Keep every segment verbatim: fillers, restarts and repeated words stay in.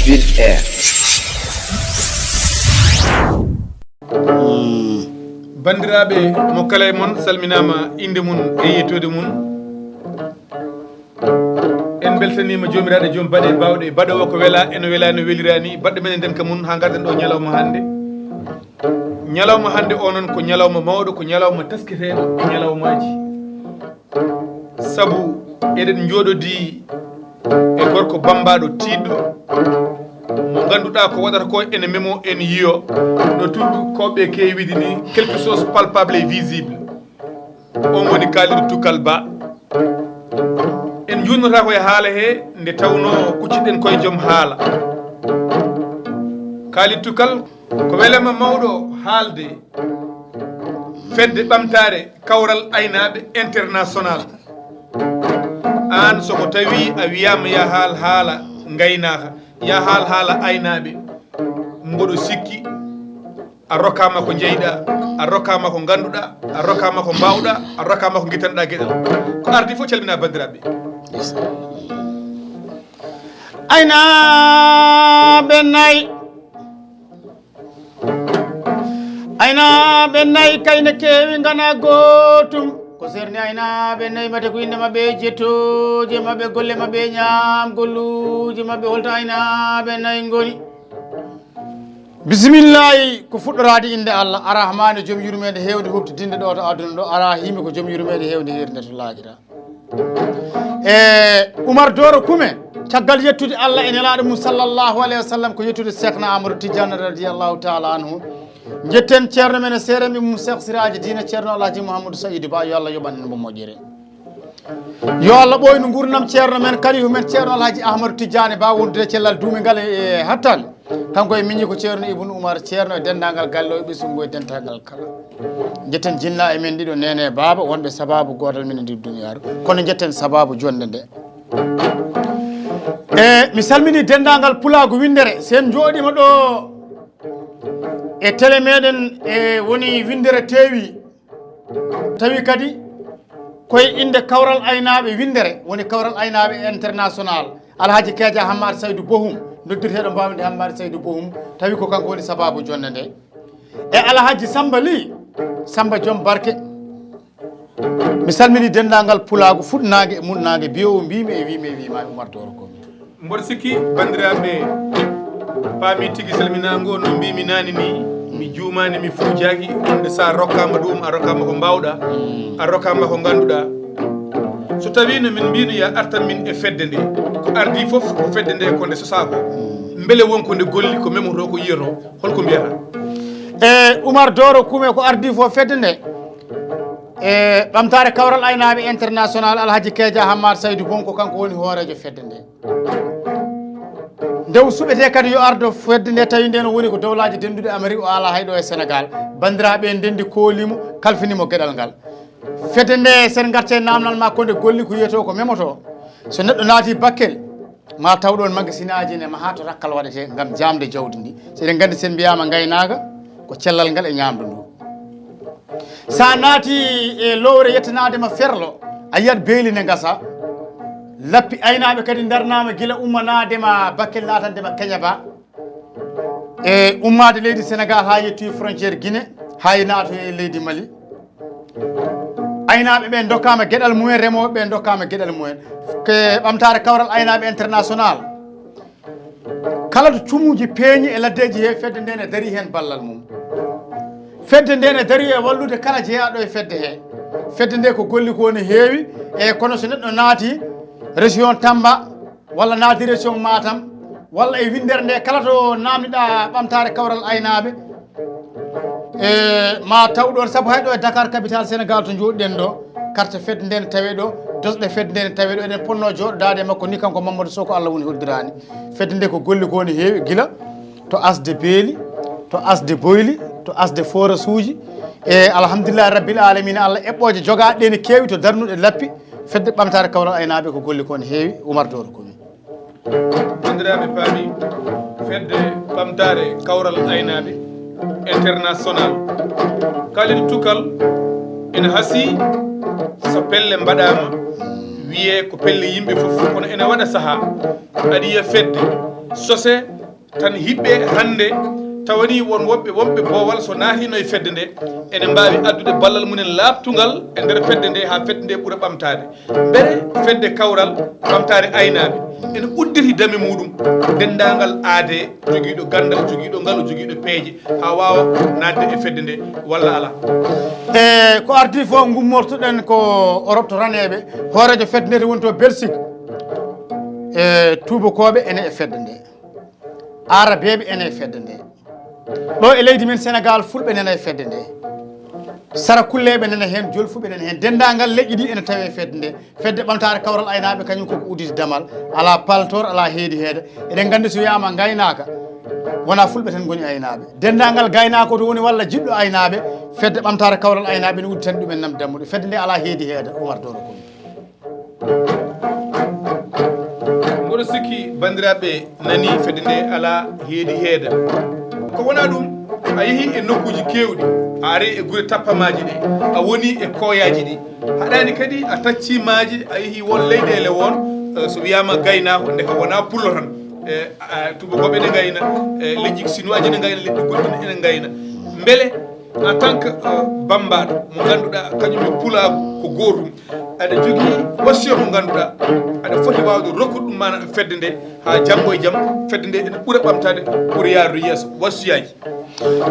Ville Air. Banndiraaɓe, mo kala e mon salminaama innde mum e yettoode mum. En mbeltaniima joomiraaɗo joom baɗe baawɗe, baɗoowo ko welaa, eno welaa, no weliraa ni. Baɗɗo men e ndeenka mum haa ngarden ɗo ñalawma hannde. Ñalawma hannde o noon ko ñalawma mawɗo, ko ñalawma taskiteeɗo e ñalawmaaji. Sabu eɗen njooɗodii e gorko bammbaaɗo tiiɗɗo, mo ngannduɗaa ko waɗata ko ene memo, ene yiyo, no tuubi koɓe keewidi ni, quelque chose palpable et visible. On woni Kalidou Tukkal Ba. En njuutnotaako e haala he, nde tawnoo kuccitɗen koye joom haala. Kalidou Tukkal, ko welama mawɗo haalde fedde ɓamtaare kawral aynaaɓe international. Aan, so ko tawi a wiyaama ya haal haala ngaynaaka, ya haal haala aynaaɓe, mboɗo sikki a rokkaama ko njeyɗaa, a rokkaama ko ngannduɗaa, a rokkaama ko mbaawɗaa, a rokkaama ko ngittanɗaa geɗal. Ko ardi fof, calminaa banndiraaɓe. Aynaaɓe nay, aynaaɓe nay kayne keewi ngana gootum. Ko serni aynaaɓe nay, mate ko innde maɓɓe, jettooje maɓɓe, golle maɓɓe, ñaam golluuje maɓɓe, holto aynaaɓe nay ngoni? Bisimillahi, ko fuɗɗoraade innde Allah, Arrahmaani, joom yurmeende heewde, huɓtidinde ɗo to aduna ɗo, Arrahiimi, ko joom yurmeende heewde, heerde to laagira. E Umar Dooro Kume, caggal yettude Allah e nelaaɗo mum sallallahu alayhi wa sallam, ko yettude Seekna Amadou Tidiane radiyallahu taala anhu. Njetten ceerno men e seere mum Seek Siraaji Diina, ceerno Alhaji Mouhamadou Saïdou Ba, yo Allah yoɓan en mo moƴƴere. Yo Allah ɓooynu nguurndam ceerno men, kalifu men ceerno Alhaji Ahmadou Tidiane Ba, wondude e cellal duumingal e, e hattande. Kanko e miñi ko ceerno Ibnu Umar, ceerno e denndaangal galle o, e ɓesngu e dental ngal kala. Njetten jinnaaɓe men ɗiɗo, neene e baaba, wonɓe sabaabu gootal men e nder duniyaaru. Kono njetten sabaabu jonnde nde. E mi salmini denndaangal pulaagu winndere, so en njooɗiima ɗo e tele meɗen, e woni winndere teewi, tawi kadi koye innde kawral aynaaɓe winndere, woni kawral aynaaɓe international, Alhaji Keeja Hammadi Saydu Bohum, noddirteeɗo mbaawndi Hammadi Saydu Bohum, tawi ko kanko woni sabaabu jonnde nde. E Alhaji Samba Ly, Samba Joom Barke, mi salmini denndaangal pulaagu fuɗnaange e muɗnaange, mbiyowo mbimi e wimi e wima e Umar Dooro Komi. Mboɗo sikki banndiraaɓe paami tigi salminaango, no mbimi naane ni, mi juumaani, mi fuujaaki, wonde so a rokkaama ɗum, a rokkaama ko mbaawɗa, a rokkaama ko ngannduɗa. So tawi no min mbino ya artan min e fedde nde, ko ardi fof ko fedde nde ko nde sosaako, mbele won ko nde golli, ko memoto, ko yiyoto, holko mbiyata? E Umar Dooro Kume, ko ardi fof fedde nde, e ɓamtaare kawral aynaaɓe international, Alhaji Keeja Hammadi Saydu Bohum, ko kanko woni hooreejo fedde nde. Nde o suɓetee kadi yo ardo fedde nde, tawi nden o woni ko dowlaaji dennduɗi Amérique, o alaa hay ɗo e Sénégal. Banndiraaɓe en ndenndi kooli mo, kalfini mo geɗal ngal. Fedde nde, sen ngarte e naamnal ma, ko nde golli, ko yiyetoo, ko memoto. So neɗɗo naati Bakkel, ma taw ɗon magasinaaji ne mahaa to rakkal waɗetee ngam jaamde jawdi ndi. So eɗen nganndi, sen mbiyaama ngaynaaka, ko cellal ngal e ñaamdu ndu. So a naati e lowre yettanaade ma Ferlo, a yiyat beeli ne ngasa. Lappi aynaaɓe kadi ndarnaama gila ummanaade ma Bakkel, naatande ma Keñaba. E ummaade leydi Sénégal haa yettoyi frontière Guinée, haa e naatoye leydi Mali. Aynaaɓe ɓe ndokkaama geɗal mumen, remooɓe ɓe ndokkaama geɗal mumen. Ke ɓamtaare kawral aynaaɓe international, kala to cumuuji peeñi e laddeeji he, fedde nde ne darii heen ballal mum. Fedde nde ne darii e wallude kala jeyaaɗo e fedde he. Fedde nde ko golli ko ne heewi, e kono so neɗɗo naati région Tamba, walla naati région Matam, walla e winndere nde, kala to naamniɗaa ɓamtaare kawral aynaaɓe, e ma taw ɗon, sabu hay ɗo e Dakar, capitale Sénégal, to njooɗiɗen ɗo, carte fedde nde ne tawee ɗo, dosɗe fedde nde ne tawee ɗo. Eɗen ponnoo jooɗodaade e makko ni, kanko Mamadou Sow, ko Allah woni hoddiraani. Fedde nde ko golli ko ne heewi, gila to asde beeli, to asde boyli, to asde forasuuji. E alhamdulillahi rabbil alamina, Allah eɓɓooje jogaaɗe ɗe ne keewi to darnuɗe lappi. Fedde ɓamtaare kawral aynaaɓe ko golli ko ne heewi, Umar Dooro Komi. Banndiraaɓe paami, fedde ɓamtaare kawral aynaaɓe international, Kalidou Tukkal, ene hasii so pelle mbaɗaama, Wiyee ko pelle yimɓe fof, kono ene waɗa sahaa aɗa yiya fedde sose tan hiɓɓe hannde, tawani won woɓɓe, wonɓe boowal so naatino e fedde nde, ene mbaawi addude ballal mumen laaɓtungal e nder fedde nde haa fedde nde ɓura ɓamtaade. Mbele fedde kawral ɓamtaare aynaaɓe ene udditi dame muɗum denndaangal aade jogiiɗo ganndal, jogiiɗo ngalu, jogiiɗo peeje haa waawa naatde e fedde nde walla alaa? E ko ardi fof, ngummortoɗen ko Europe to raneeɓe, hooreejo fedde nde woni to Belgique. E tuubakooɓe ene e fedde nde, aarabeeɓe ene e fedde nde. Ɗo e leydi men Senegaal, fulɓe nene e fedde nde, sarakulleeɓe nene heen, jolfuɓe nene heen, denndaangal leƴƴi ɗi ene tawee e fedde nde. Fedde ɓamtaare kawral aynaaɓe, kañum koko udditi damal, alaa paltoor, alaa heedi heeda. Eɗen nganndi so wiyaama ngaynaaka, wonaa fulɓe tan ngoni aynaaɓe. Denndaangal gaynaako to woni walla jiɗɗo aynaaɓe, fedde ɓamtaare kawral aynaaɓe ne uddi tan ɗumen nam dammuɗe. Fedde nde alaa heedi heeda, Umar Doro Kumi. Mboɗo sikki banndiraaɓe nani fedde nde alaa heedi heeda. Ko wonaa ɗum, a yehi e nokkuuji keewɗi, a ari e gure tappamaaji ɗi, a woni e kooyaaji ɗi. Haɗaani kadi a taccii maaje, a yehi won leyɗeele won, eh, so wiyaama gaynaako, ndeka wonaa pullo tan. E, a, tuubakooɓe ene ngayna, e, leƴƴi sinuwaaji ene ngayna, leƴƴi goɗɗi ene ngayna. Mbele en tant que, eh, bammbaaɗo mo ngannduɗaa kañum e pulaagu ko gootum, aɗa jogii wasiya mo ngannduɗaa aɗa foti waawde rokkude ɗum maanaam fedde nde haa janngo e jam fedde nde ene ɓura ɓamtaade, ɓura yaarude yeeso? Wasiyaaji.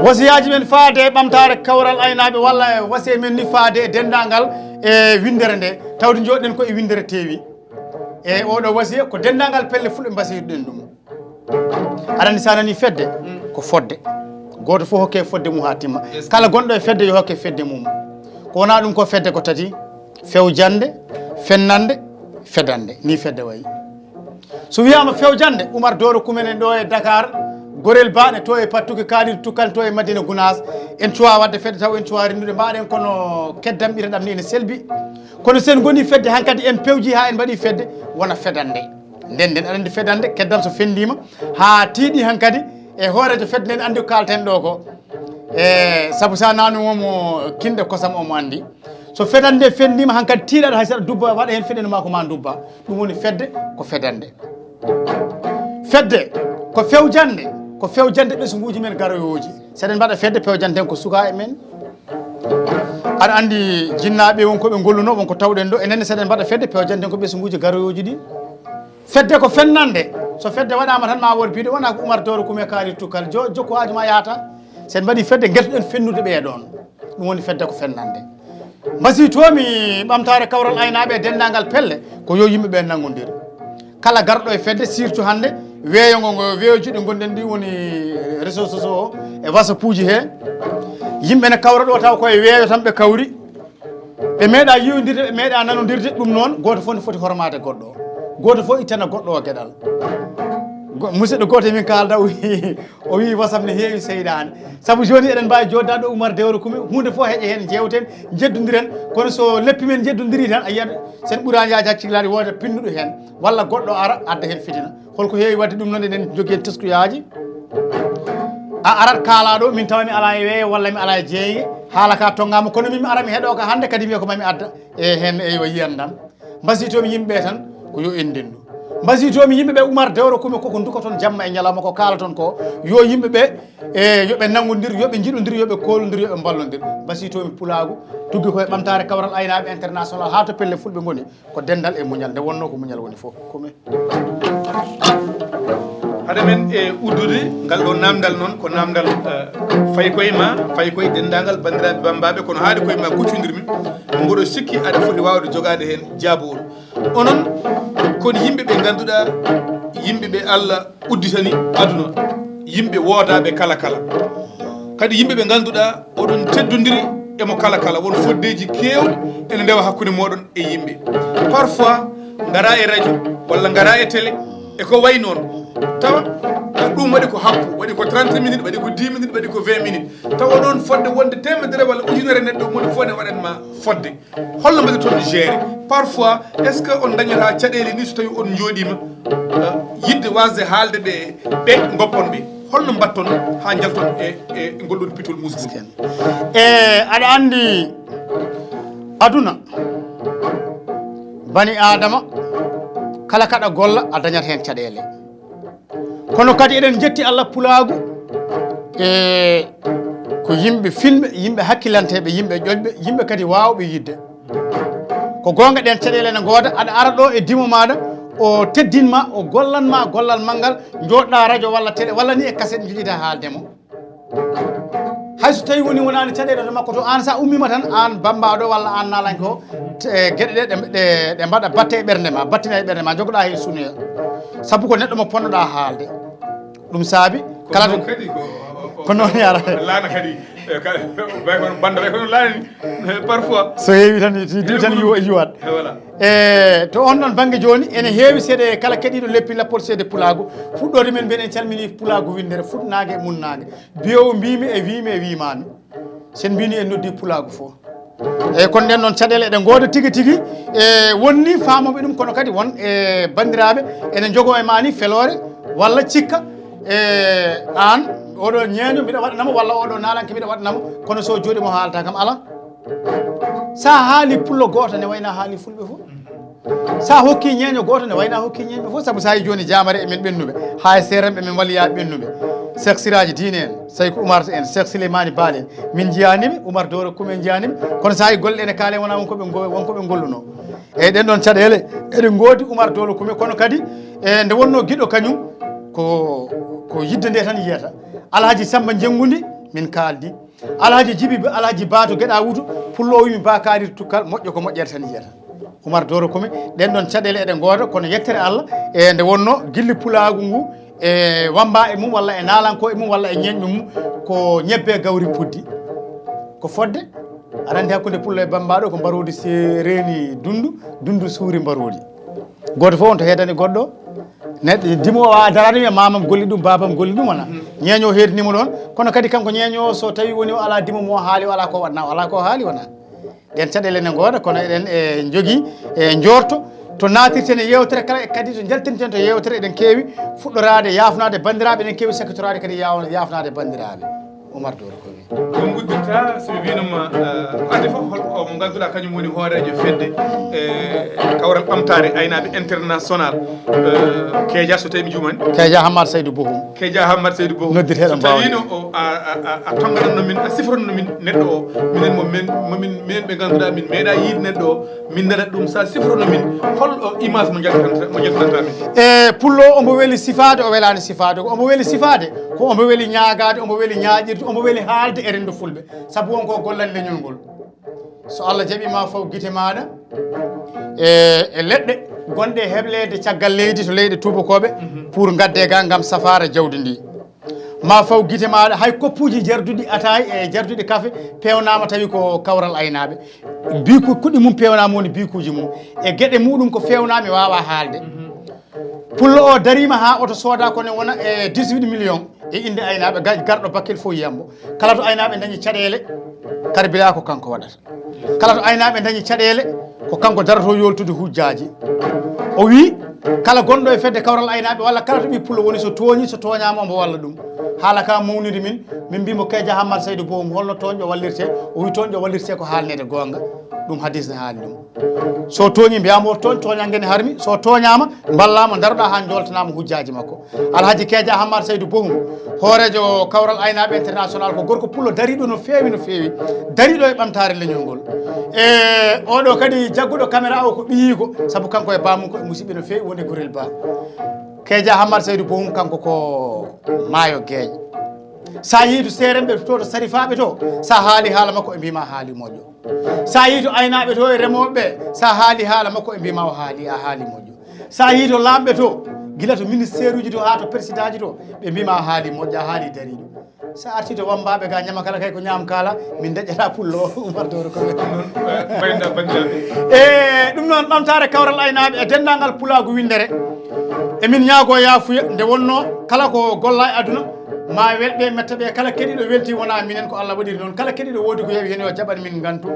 Wasiyaaji men faade e ɓamtaare kawral aynaaɓe walla e wasiya men ni faade e denndaangal e winndere nde, tawde njooɗiɗen ko e winndere teewi. E oɗo wasiya ko denndaangal pelle fulɓe mbasiyɗen ɗum. Aɗa anndi so a nanii fedde ko fodde. Gooto fof hokke fodde mum haa timma. Kala gonɗo e fedde yo hokke fedde mum. Ko wonaa ɗum ko fedde ko tati, fewjannde, fennande, fedannde. Nii fedde wayi. So wiyaama fewjannde, Umar Doro Kumi en ɗo e Dakar, Gorel Ba ne to e Pattuki, Kaadir Tukkal to e Madina Gunaas, en cuwaa waɗde fedde taw en cuwaa renndude, mbaɗen kono keddam ɓireɗam ni ene selbi. Kono so en ngonii fedde hankadi en pewjii haa en mbaɗii fedde, wona fedannde. Nden nden aɗa anndi fedannde, keddam so fenndiima haa tiiɗi hankadi e hooreejo fedde nden anndi ko kaalten ɗo ko. E sabu so a naanu omo kinɗe kosam omo anndi. So fedannde fenndiima hankadi tiiɗaɗo hay so aɗa dubba waɗa heen fedde no maa ko maa dubba. Ɗum woni fedde ko fedannde. Fedde ko fewjannde, ko fewjannde ɓesnguuji men garoyooji. So eɗen mbaɗa fedde pewjanten ko sukaaɓe men. Aɗa anndi jinnaaɓe won ko ɓe ngollunoo, won ko tawɗen ɗo. Enen so eɗen mbaɗa fedde pewjanten ko ɓesnguuji garoyooji ɗi. Fedde ko fennande. So fedde waɗaama tan ma wood biiɗo wonaa ko Umar Doro Kumi e Kaadir Tukkal jo jokku haaju ma yahata. So en mbaɗii fedde ngertuɗen fennude ɓee ɗoon. Ɗum woni fedde ko fennande. Mbasiytoomi ɓamtaare kawral aynaaɓe e denndaangal pelle ko yo yimɓe ɓe nanngondir. Kala garɗo e fedde, surtout hannde weeyo ngo, ngo weeyo jiɗɗo ngonɗen ɗi woni réseaux sociaux o e WhatsApp uji he. Yimɓe ne kawra ɗo taw koye weeyo tan ɓe kawri. Ɓe meeɗa yiwondirde, ɓe meeɗa nanondirde, ɗum noon gooto fof ne foti hormaade goɗɗo o. Gooto fof ittana goɗɗo o geɗal. Go- musidɗo gooto e min kaalda o wii, o wii WhatsApp ne heewi seyɗaane. Sabu jooni eɗen mbaawi jooddaade ɗo Umar Dewro Kumi, huunde fof heƴa heen, njeewten, njeddondiren. Kono so leppi men njeddondirii tan, a yiyat so en ɓuraani yaaji hakkillaaji, wooda pinnuɗo heen, walla goɗɗo ara adda heen fitina. Holko heewi waɗde ɗum noon, eɗen njogii heen teskuyaaji. A arat kaalaa ɗo, min tawa mi alaa e weeyo walla mi alaa e jeeyge, haala ka tonngaama, kono min mi ara mi heɗoo ka hannde kadi wiya ko mami adda e heen, eywa, yiyanndan. Mbasiytoomi yimɓe ɓe tan ko yo en ndendu. Mbasiytoomi yimɓe ɓe Umar Dewro Kumi koko ndukoton jamma e ñalawma, ko kaalaton ko, yo yimɓe ɓe, e, yo ɓe nanngondir, yo ɓe njiɗondir, yo ɓe koolondir, yo ɓe mballondir. Mbasiytoomi pulaagu, tuggi ko e ɓamtaare kawral aynaaɓe international haa to pelle fulɓe ngoni, ko denndal e muñal, nde wonnoo ko muñal woni fof. Kumi. Hade men e uddude ngal ɗo namdal noon, ko namdal, eh, fayi koye ma, fayi koye denndaangal banndiraaɓe bammbaaɓe, kono haade koye ma kuccondirmi, mboɗo sikki aɗa foti waawde jogaade heen jaabowol. Onon kon yimɓe ɓe ngannduɗaa, yimɓe ɓe Allah udditani aduna, yimɓe woodaaɓe kala kala. Kadi yimɓe ɓe ngannduɗaa oɗon teddondiri e mo kala kala, won foddeeji keewɗi ene ndewa hakkunde mooɗon e yimɓe. Parfois, ngara e radio walla ngara e télé e ko wayi noon. Tawa ɗum waɗi ko happu, waɗi ko trente minutes, waɗi ko dix minutes, waɗi ko vingt minutes. Tawa noon fodde wonde teemedere walla ujunere neɗɗo, moni fof ne waɗan ma fodde. Holno mbaɗirton gérer? Parfois, est-ce que on ndañata caɗeele ni so tawi on njooɗiima, eh, yiɗde wasde haalde ɓe, ɓe ngoppon ɓe? Holno mbaɗton haa njalton e, e ngol ɗon pitol musgol? E aɗa anndi aduna, Bani Aadama, kala kaɗa golla, a dañat heen caɗeele. Kono kadi eɗen njetti Allah, pulaagu e ko yimɓe filɓe, yimɓe hakkilanteeɓe, yimɓe ƴoƴɓe, yimɓe kadi waawɓe yiɗde. Ko goonga, ɗeen caɗeele ne ngooda, aɗa ara ɗo e dimo maaɗa, o teddin ma, o gollan ma gollal manngal, njooɗɗa radio walla télé, walla ni e kaset njoƴiɗa haalde mo. Hay so tawi woni wonaani caɗeele to makko to, aan sa ummima tan, aan bammbaaɗo walla aan naalanke o, te geɗe ɗe, ɗe, ɗe, ɗe mbaɗa batte e ɓernde ma, battina e ɓernde ma, jogoɗa heen sunoya. Sabu ko neɗɗo mo ponnoɗa haalde. Ɗum saabi, kala to, kadi ko, ko noon yara. Laana kadi, e, ka, bay kono bannda bay kono laana ni, e, parfois. So heewi tan, so diwi tan yuwa-, yuwat. E, voilà. E, to on ɗon bannge jooni, ene heewi seeɗa e kala keɗiiɗo leppi lappol seede pulaagu. Fuɗɗoode men mbiyen en calmini pulaagu winndere, fuɗnaange e munnaange. Biyowo mbimi e wimi e wimami. Sen mbini en noddi pulaagu fof. Eyi, kono ɗen noon caɗeele eɗe ngooda tigi tigi. E, wonni faamooɓe ɗum, kono kadi won e banndiraaɓe ene njogoo e ma ni feloore walla cikka. E, aan, oɗo ñeeño mbiɗa waɗanamo, walla oɗo naalanke mbiɗa waɗanamo, kono so jooɗi mo haalta kam alaa. Sa haali pullo gooto ne wayna haali fulɓe fof. Sa hokki ñeeño gooto ne wayna hokki ñeeño fof, sabu sa yi jooni jaamare e men ɓennuɓe, haa e seeranɓe men waliya ɓennuɓe, Seek Siraaji Diine en, Sayku Umar en, Seek Sileymani Baal en, min njiyaani ɓe, Umar Dooro Kum en njiyaani ɓe, kono sa yi golle ene kaale wona wonko ɓe ngo-, wonko ɓe ngolluno. Eyi, ɗen ɗon caɗeele eɗe ngoodi Umar Dooro Kume, kono kadi e nde wonno giɗo kañum ko, ko yidde nde tan yiyata. Alhaji Samba Jenngundi min kaaldi. Alhaji Jibi, Alhaji Ba to Geɗa Wutu, pullo o wimi Ba Kaadir Tukkal, moƴƴo ko moƴƴere tan yiyata. Umar Dooro Kumi, ɗen ɗon caɗeele eɗe ngooda, kono yettere Allah, e nde wonno gilli pulaagu ngu, e wamba e mum, walla e naalanko e mum, walla e ñeeñɓe mum, ko ñebbe gawri puddi. Ko fodde, aɗa anndi hakkunde pullo e bambaɗo, ko mbaroodi se reeni dundu, dundu suuri mbaroodi. Gooto fof on to heedani goɗɗo. Neɗɗo dimo o wawa darade wiya mamam golli ɗum, babam golli ɗum, wona ñeeño o heedinimo ɗon. Kono kadi kanko ñeeño o, so tawi woni o ala dimo mo o haali, o ala ko waɗna, o ala ko haali, wona. Ɗen caɗeele ne ngooda, kono eɗen e jogii e joorto to naatirten e yewtere kala, e kadi to njaltinten to yewtere, eɗen keewi fuɗɗoraade yaafnaade banndiraaɓe, eɗen keewi sakkitoraade kadi yaaw-, yaafnaade banndiraaɓe. Umar Dooro Kumi. Ko mi uddirta, so mi wiinoma, eh, ko adii fof, hol ko mo ngannduɗaa kañum woni hooreejo fedde, eh, kawral ɓamtaare aynaaɓe international, eh, Keeja, so tawi mi juumaani? Keeja Hammar Saydu Bohum. Keeja Hammar Saydu Bohum. Noddirteeɗo. So tawino o, a, a, a, a tonngananno min, a sifranno min neɗɗo o, minen mo men, mo min, men ɓe ngannduɗaa min meeɗaa yiide neɗɗo o, min nana ɗum, sa sifrono min, hol o image mo jaltinanta, mo jaltinanta min? E pullo, omo weli sifaade, o welaani sifaade. Ko omo weli sifaade, ko omo weli ñaagaade, omo weli ñaaƴirde, omo weli haalde e renndo fulɓe. Sabu won ko gollani leñol ngol. So Allah jaɓi ma faw gite maaɗa, e, e leɗɗe gonɗe e heɓleede caggal leydi to leyɗe tuubakooɓe, pour ngadde ga ngam safaara jawdi ndi. Ma faw gite maaɗa, hay koppuuji jarduɗi ataay e jarduɗi kafe peewnaama, tawi ko kawral aynaaɓe. Biiku-, kuɗi mum peewnaama, woni biikuuji mum. E geɗe muɗum ko feewnaami waawa haalde. Pullo o dariima haa oto sooda, kono wona e dix-huit millions e innde aynaaɓe, ga-, garɗo Bakel fof yiyambo. Kala to aynaaɓe dañi caɗeele, karbila ko kanko waɗata. Kala to aynaaɓe dañi caɗeele, ko kanko daroto yoltude hujjaaji. O wi, kala gonɗo e fedde kawral aynaaɓe, walla kala to ɓii pullo woni, so tooñi, so tooñaama, omo walla ɗum. Haala ka mawnidi min, min mbii mo, Keeja Hammar Saydu Bohum, holno tooñɗo wallirte? O wi, tooñɗo wallirte ko haalneede goonga. Ɗum hadis ne haali ɗum. So tooñi, mbiyaa mo woto tooñ, tooñannge ne harmi. So tooñaama, mballaa mo, ndaroɗaa haa njooltanaa mo hujjaaji makko. Alhaji Keeja Hammar Saydu Bohum, hooreejo kawral aynaaɓe international, ko gorko pullo dariiɗo no feewi, no feewi, dariiɗo e ɓamtaare leñol ngol. E oɗo kadi jagguɗo caméra o ko ɓiyiiko, sabu kanko e baamum ko e musiɓɓe no feewi, woni e Gorel Ba. Keeja Hammar Saydu Bohum, kanko ko maayo geeƴ. Sa yii to seerenɓe to, to sarifaaɓe to, sa haali haala makko, ɓe mbii ma haali moƴƴo. Sa yii to aynaaɓe to e remooɓe ɓe, sa haali haala makko, ɓe mbii ma o haali, a haali moƴƴo. Sa yii to laamɓe to, gila to ministère uji to haa to président ji to, ɓe mbii ma a haali moƴƴo, a haali dariiɗo. Sa artii to wambaaɓe ga ñama kala kay ko ñaam kaala, min daƴƴata pullo o, Umar Dooro ko. Noon, eh, mbayda banndiraaɓe. E ɗum noon, ɓamtaare kawral aynaaɓe e denndaangal pulaagu winndere. Emin ñaagoo yaafuya, nde wonnoo kala ko golla e aduna, ma welɓe metta ɓe, kala keɗiiɗo weltii wonaa minen, ko Allah waɗiri noon. Kala keɗiiɗo woodi ko yawi heen, yo jaɓan min ngantu.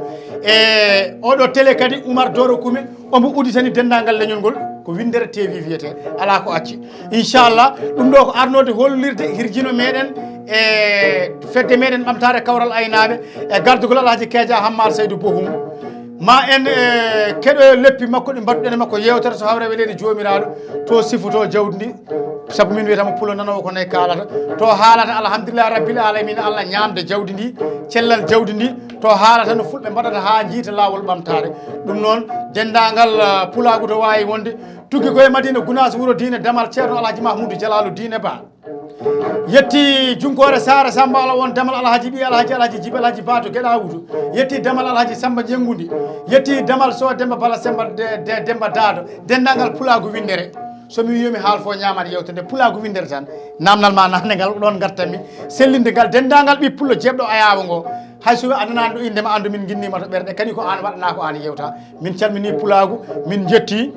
E oɗo télé kadi, Umar Dooro Kume, omo udditani denndaangal leñol ngol, ko Winndere T V wiyetee, alaa ko acci. Inchallah, ɗum ɗo ko arnoode hollirde hirjino meɗen e fedde meɗen ɓamtaare kawral aynaaɓe e gardugol Alhaji Keeja Hammar Saydu Bohum. Ma en e keɗoyo leppi makko ɗi mbaɗuɗen e makko yewtere so hawre weleede joomiraaɗo to sifoto jawdi ndi. Sabu min wiyata mo pulo nanowo ko nayi kaalata to haalata alhamdulillahi rabbil alamina allah ñaamde jawdi ndi, cellal jawdi ndi to haalata no fulɓe mbaɗata haa njiita laawol ɓamtaare. Ɗum noon denndaangal pulaagu to waawi wonde tuggi koye madina gunaas wuro diine damal ceerno alhaji mahmudu jalaalu diine ba. Yetti junkoore saara samba ala won damal alhaji ɓi alhaji alhaji jibi alhaji bato geɗa wutu. Yetti damal alhaji samba jengudi. Yetti damal so demba bala semba demba dado denndaangal pulaagu winndere. So mi wiyomi haal fo ñamat yewtere nde pulaagu winndere tan. Namnal ma nande ngal ɗon ngartanmi sellinde ngal denndaangal ɓi pullo jeeɓɗo ayaawo ngo. Hay so a nanani ɗo indema anndu min ginnima to ɓerɗe kadi ko an waɗana ko an yewta. Min calmini pulaagu min jetti.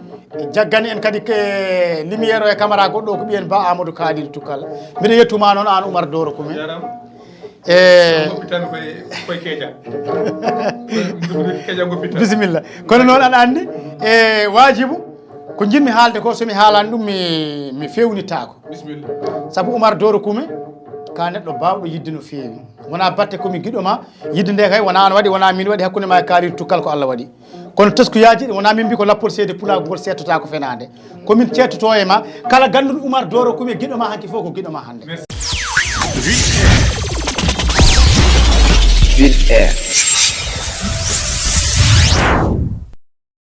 Jaggani en kadi ke lumière o e caméra goɗɗo o ko ɓiyen ba amadou kalil tukkal. Mbiɗa yettuma noon an oumar doro kume. E bisimilla. Kono noon aɗa anndi e waajibu ko njiɗmi haalde ko somi haalani ɗum mi mi fewnittaako. Sabu oumar doro kume ka neɗɗo baawɗo yidde no feewi. Wona batte komi giɗo ma. Yidde nde kay wona an waɗi wona min waɗi hakkunde ma e kalil tukkal ko allah waɗi. Kono teskuyaaji ɗi wonaa min mbi ko lappol seede pulaagu ngol seedtotaako fenaande. Ko min ceedtotoo e ma kala gannduɗo oumar doro kume giɗo ma hanki fof ko giɗo ma hannde. Ville air.